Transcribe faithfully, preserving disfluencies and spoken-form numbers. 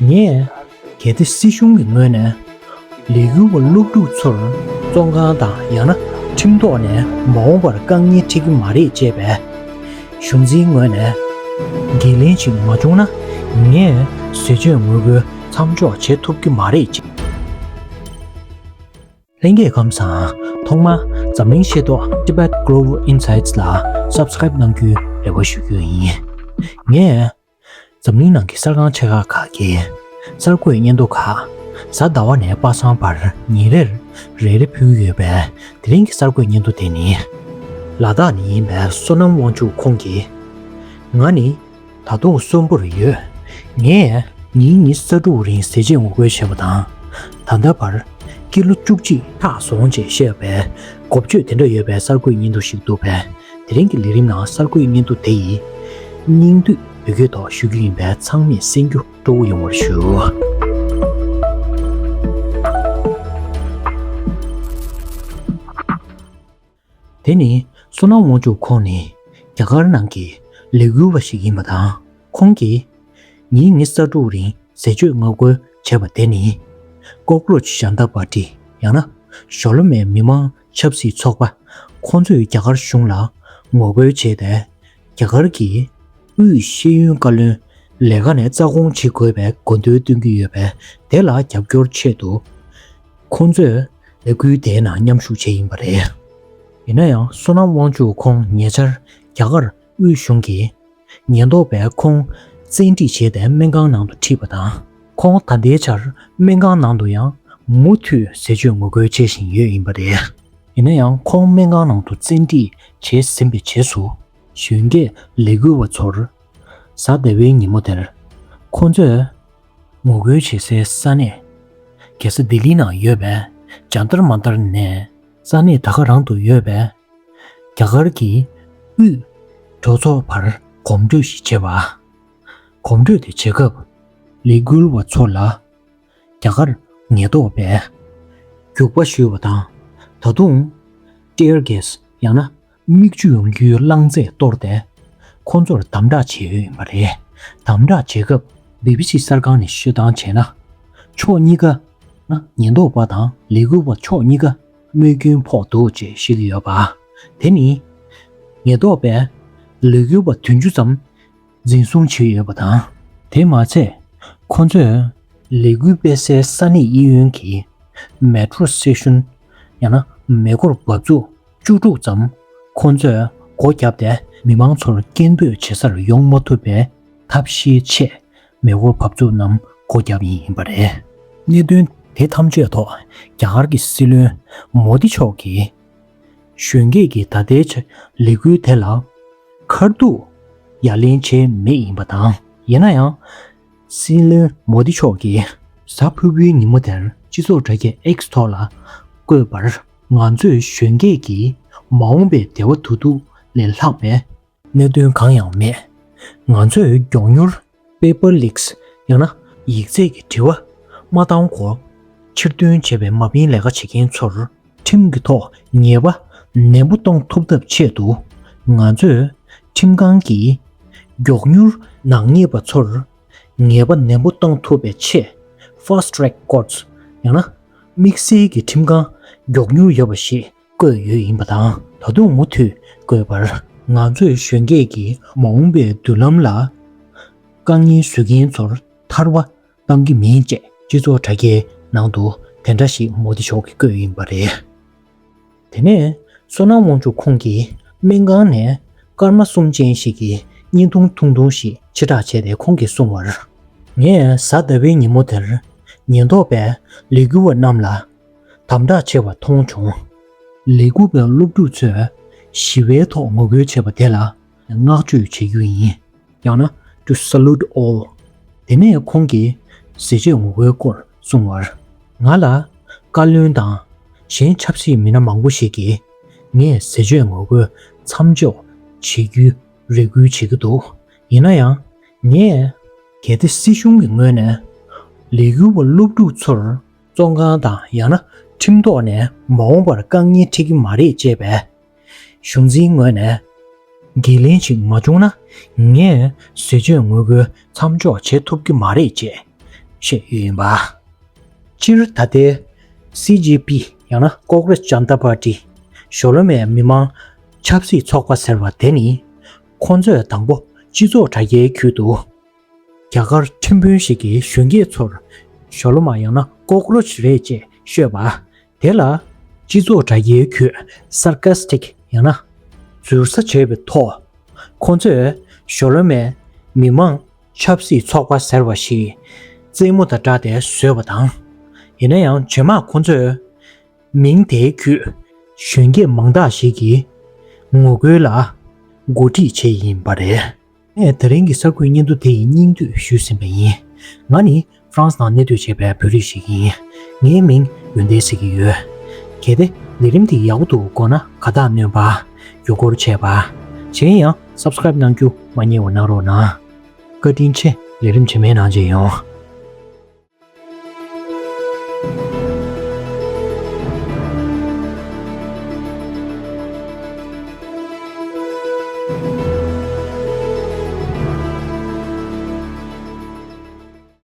ངས་གལ་ཏེ་སྲིད་གཞུང་གི་ངོས་ནས་ལས་འགུལ་བ་སློབ་ཕྲུག་ཚོར་བཙོན་ཁང་དང་ཡང་ན་ཁྲིམས་ཐོག་ནས་མ་འོངས་པར་དཀའ་ངལ་འཕྲད་ཀྱི་མ་རེད་ཅེས་པའི་གཞུང་འཛིན་ངོས་ནས་འགན་ལེན་ཞིག་མ་བྱུང་ན། ངས་ཟས་སྤྱོད་ངོ་རྒོལ་མཚམས་འཇོག་བྱེད་ཐུབ་ཀྱི་མ་རེད་ཅེས། ལྷན་རྒྱས་ཁམས་བཟང་། ཐོག་མར་འཛམ་གླིང་ཤེས་རྟོགས་Tibet Global Insights ལ་Subscribe གནང་རྒྱུའི་རེ་བ་ཞུ་རྒྱུ་ཡིན། ངས་འཛམ་གླིང་ནང་གི་གསར་ཁང་ཆེ་ཁག་ཁག་གི་གསར་འགོད་སྙན་ཐོ་ཁག་གཟའ་ཟླ་བ་ནས་པ་སངས་བར་ཉིན་རེར་རེ་རེ་ཕུལ་གྱི་ཡོད་པས། དེ་རིང་གི་གསར་འགོད་སྙན་ཐོ་དེ་ནི་ལ་དྭགས་ནས་ཡིན་པའི་བསོད་ནམས་དབང་ཕྱུག་ཁོང་གིས། ང་ནི་ད་དུང་གསོན་པོར་ཡོད། ངས་ཉིན་ཉི་ཤུ་རྩ་དྲུག་རིང་ཟས་བཅད་ངོ་རྒོལ་བྱས་པ་དང་། ད་ལྟ་བར་ཀི་ལོ་བཅུ་གཅིག་ལྷག་སོང་ཅེས་བཤད་པའི་འགོ་བརྗོད་དེ་འདྲ་ཡོད་པའི་གསར་འགོད་སྙན་ཐོ་ཞིག་འདུག་པས། དེ་རིང་གི་ལས་རིམ་ནང་གསར་འགོད་སྙན་ཐོ་དེ་ཡི་སྙིང་བསྡུས་བོད་སྐད་ཐོག་ཞུ་རྒྱུ་ཡིན་པས། ཚང་མས་གསན་རྒྱུ་སྤྲོ་བོ་ཡོང་བར་ཞུ། དེ་ནི་བསོད་ནམས་དབང་ཕྱུག་ཁོང་ནི་རྒྱ་གར་ནང་གི་ལས་འགུལ་བ་ཞིག་ཡིན་པ་དང་། ཁོང་གིས་ཉིན་ཉི་ཤུ་རྩ་དྲུག་རིང་ཟས་སྤྱོད་ངོ་རྒོལ་བྱས་པ་དེ་ནི། ཀོག་རོ་ཆི་ཇན་ཏ་པར་ཏི་ཡང་ན་གཞོན་ནུ་མའི་མི་མང་ཆབ་སྲིད་ཚོགས་པ་ཁོང་ཚོས་རྒྱ་གར་གཞུང་ལ་ངོ་རྒོལ་བྱས་ཏེ། རྒྱ་གར་གྱི་དབུས་ཤེས་ཡོན་བཀའ་བློན་ལས་ཀ་ནས་རྩ་དགོངས་བྱེད་དགོས་པའི་དགོངས་དོན་བཏོན་གྱི་ཡོད་པས། དེ་ལ་རྒྱབ་སྐྱོར་ཆེད་དུ་ཁོང་ཚོས་ལས་འགུལ་དེའི་ནང་མཉམ་ཞུགས་བྱས་ཡིན་པ་རེད། ཡིན་ན་ཡང་བསོད་ནམས་དབང་ཕྱུག་ཁོང་ཉེ་ཆར་རྒྱ་གར་དབུས་གཞུང་གི་ཉེན་རྟོག་པས་ཁོང་བཙན་ཁྲིད་བྱས་ཏེ་སྨན་ཁང་ནང་དུ་ཁྲིད་པ་དང་། ཁོང་ད་ལྟའི་ཆར་སྨན་ཁང་ནང་དུ་ཡང་མུ་མཐུད་ཟས་སྤྱོད་ངོ་རྒོལ་བྱེད་བཞིན་ཡོད་ཡིན་པ་རེད། ཡིན་ན་ཡང་ཁོང་སྨན་ཁང་ནང་དུ་བཙན་ཁྲིད་བྱས་ཟིན་པའི་རྗེས་སུ། གཞོན་སྐྱེས་ལས་འགུལ་བ་ཚོར་གཟའ་ཟླ་བའི་ཉིན་མོ་དེར་ཁོང་ཚོས་ངོ་རྒོལ་བྱེད་སའི་ས་གནས་རྒྱལ་ས་ལྡི་ལི་ནང་ཡོད་པའི་ཇཱན་ཏར་མན་ཏར་ནས་ས་གནས་ད་ག་རང་དུ་ཡོད་པའི་རྒྱ་གར་གྱི་དབུས་གྲོས་ཚོགས་བར་གོམ་བགྲོད་ཞིག་བྱས་པ། གོམ་བགྲོད་དེ་བྱེད་སྐབས་ལས་འགུལ་བ་ཚོ་ལ་རྒྱ་གར་ཉེན་རྟོག་པས་རྒྱུག་པ་གཞུས་པ་དང་། ད་དུང་tear gas ཡང་ན་མིག་ཆུ་ཡོང་རྒྱུའི་རླངས་རྫས་གཏོར་ཏེ་ཁོང་ཚོར་དམ་དྲག་བྱས་ཡོད་ཡིན་པ་རེད། དམ་དྲག་བྱེད་སྐབས་བི་བི་སི་གསར་ཁང་ནས་ཤོད་སྟངས་བྱས་ན། ཕྱོགས་གཉིས་ཀ་ན་ཉེན་རྟོག་པ་དང་ལས་འགུལ་བ་ཕྱོགས་གཉིས་ཀ་རྨས་སྐྱོན་ཕོག་འདུག་ཅེས་བཤད་ཀྱི་ཡོད་པ། དེ་ནི་ཉེན་རྟོག་པས་ལས་འགུལ་བ་བདུན་ཅུ་ཙམ་འཛིན་བཟུང་བྱས་ཡོད་པ་དང་། དེ་མ་ཚད་ཁོ་ཚོས་ལས་འགུལ་སྤེལ་སའི་ས་གནས་གཡས་གཡོན་གྱི་མེ་ཏྲོ་སི་ཊེ་ཤོན་ཡང་ན་མེ་འཁོར་འབབ་ཚུགས་བཅུ་དྲུག་ཙམ་ཁོ་ཚོས་སྒོ་བརྒྱབ་སྟེ། མི་མང་ཚོར་སྐད་འབོད་བྱེད་སར་ཡོང་མ་ཐུབ་པའི་ཐབས་ཤེས་ཆེད་མེ་འཁོར་འབབ་ཚུགས་རྣམས་སྒོ་བརྒྱབ་ཡིན་པ་རེད། གནད་དོན་དེ་ཐམས་ཅད་ཐོག་རྒྱ་གར་གྱི་སྲིད་བློན་མོ་དི་མཆོག་གིས། གཞོན་སྐྱེས་ཀྱི་ད་ལྟའི་ཆ་ལས་འགུལ་དེ་ལ་ཁ་ཐུག་ཡ་ལན་བྱས་མེད་ཡིན་པ་དང་། ཡིན་ན་ཡང་སྲིད་བློན་མོ་དི་མཆོག་གིས་གཟའ་ཕུར་བུའི་ཉིན་མོ་དེར་སྤྱི་ཚོགས་དྲ་རྒྱ་X་ཐོག་ལ་བཀོད་པར། ང་ཚོས་གཞོན་སྐྱེས་ཀྱི་མ་འོངས་པའི་བདེ་བ་འདོད་ཐུབ་ལས་ལྷག་པའི་གནད་དོན་གང་ཡང་མེད། ང་ཚོས་མགྱོགས་མྱུར་paper leaks ཡང་ན་ཡིག་ཚད་ཀྱི་དྲི་བ་མ་བཏང་གོང་ཕྱིར་འདོན་བྱས་པའི་མ་དཔེའི་ལས་ཀ་བྱེད་མཁན་ཚོར་ཁྲིམས་ཀྱི་ཐོག་ཉེས་པ་ནན་པོ་གཏོང་ཐུབ་ཐབས་ཆེད་དུ། ང་ཚོས་ཁྲིམས་ཁང་གིས་མགྱོགས་མྱུར་ནག་ཉེས་པ་ཚོར་ཉེས་པ་ནན་པོ་གཏོང་ཐུབ་པའི་ཆེད། Fast Track Courts ཡང་ན་དམིགས་བསལ་གྱི་ཁྲིམས་ཁང་མགྱོགས་མྱུར་ཡོད་པ་ཞིག་བཀོད་ཡོད་ཡིན་པ་དང་། ད་དུང་མུ་མཐུད་བཀོད་པར། ང་ཚོས་གཞོན་སྐྱེས་ཀྱི་མ་འོངས་པའི་མདུན་ལམ་ལ་དཀའ་ངལ་བཟོ་མཁན་ཚོར་ཐར་པ་གཏང་གི་མིན་ཅེས་སྤྱི་ཚོགས་དྲ་རྒྱའི་ནང་དུ་དེ་འདྲ་ཞིག་མོ་དི་མཆོག་གིས་བཀོད་ཡོད་ཡིན་པ་རེད། དེ་ནས་བསོད་ནམས་དབང་ཕྱུག་ཁོང་གིས་སྨན་ཁང་ནས་སྐར་མ་གསུམ་ཅན་ཞིག་གི་བརྙན་ཐུང་ཐུང་ཐུང་ཞིག་ཕྱིར་བསྒྲགས་བྱས་ཏེ། ཁོང་གིས་གསུངས་པར། ངས་གཟའ་ཟླ་བའི་ཉིན་མོ་དེར་ཉེན་རྟོག་པས་ལས་འགུལ་བ་རྣམས་ལ་དམ་དྲག་བྱས་པ་མཐོང་བྱུང་། ལས་འགུལ་བའི་སློབ་ཕྲུག་ཚོས་ཞི་བའི་ཐོག་ངོ་རྒོལ་བྱས་པ་དེ་ལ་བསྔགས་བརྗོད་བྱེད་རྒྱུ་ཡིན། ཡང་ན། To salute all། དེ་ནས་ཁོང་གིས་ཟས་བཅད་ངོ་རྒོལ་སྐོར་གསུངས་པར། ང་ལ་བཀའ་བློན་དང་གཞན་ཆབ་སྲིད་མི་སྣ་མང་པོ་ཞིག་གིས་ངས་ཟས་བཅད་ངོ་རྒོལ་མཚམས་འཇོག་བྱེད་རྒྱུའི་རེ་སྐུལ་བྱེད་ཀྱི་འདུག་ཡིན་ན་ཡང་། ངས་གལ་ཏེ་སྲིད་གཞུང་གི་ངོས་ནས་ལས་འགུལ་བ་སློབ་ཕྲུག་ཚོར་བཙོན་ཁང་དང་ཡང་ན་ཁྲིམས་ཐོག་ནས་མ་འོངས་པར་དཀའ་ངལ་འཕྲད་ཀྱི་མ་རེད་ཅེས་པའི་གཞུང་འཛིན་ངོས་ནས་འགན་ལེན་ཞིག་མ་བྱུང་ན། ངས་ཟས་བཅད་ངོ་རྒོལ་མཚམས་འཇོག་བྱེད་ཐུབ་ཀྱི་མ་རེད་ཅེས་ བཤད་ཡོད་ཡིན་པ། སྤྱིར་ད་ལྟའི་སི་ཇི་པི་ཡང་ན་ཀོག་རོཆ་ཇན་ཏ་པར་ཏི། ཞོ་ལོ་མའི་མི་མང་ཆབ་སྲིད་ཚོགས་པ་ཟེར་བ་དེ་ནི། ཁོ་ཚོས་དང་པོ་སྤྱི་ཚོགས་དྲ་རྒྱའི་ཁུལ་དུ། རྒྱ་གར་ཁྲིམས་དཔོན་ཞིག་གིས་གཞོན་སྐྱེས་ཚོར་ཞོ་ལོ་མ་ཡང་ན་ཀོག་རོཆ་རེད་ཅེས་ཤོད་པ། དེ་ལ་སྤྱི་ཚོགས་དྲ་རྒྱའི་ཁུལ་སར་ཀ་སི་ཊིག་ཡང་ན་ཟུར་ཟ་བྱས་པའི་ཐོག་ཁོ་ཚོས་ཞོ་ལོ་མའི་མི་མང་ཆབ་སྲིད་ཚོགས་པ་ཟེར་བ་ཞིག་རྩེད་མོ་དང་སྦྲགས་ཏེ་བཟོས་པ་དང་། ཡིན་ན་ཡང་རྗེས་མ་ཁོ་ཚོས་མིང་དེའི་ཁུལ་གཞོན་སྐྱེས་མང་དག་ཞིག་གིས་ངོ་རྒོལ་ལ་འགོ་ཁྲིད་བྱས་ཡིན་པ་རེད། ངས་དེ་རིང་གི་གསར་འགོད་སྙན་ཐོ་དེ་ཡི་སྙིང་བསྡུས་ཞུས་ཟིན་པ་ཡིན། ང་ནི་ཧྥ་རན་སི་ནང་གནས་སྡོད་བྱེད་པའི་བོད་རིགས་ཤིག་ཡིན། ངའི་མིང་ཡོན་ཏན་ཟེར་གྱི་ཡོད། གལ་ཏེ་ལས་རིམ་འདི་ཡག་པོ་འདུག་དགོངས་ན་དགའ་རྟགས་སྣོན་པ། བརྒྱུད་སྐུར་བྱས་པ། གཞན་ཡང་སབ་སི་ཀ་རེབ་གནང་རྒྱུ་མ་བསྙེལ་བ་གནང་རོགས་གནང་། བཀའ་དྲིན་ཆེ། ལས་རིམ་རྗེས་མའི་ནང་མཇལ་ཡོང་།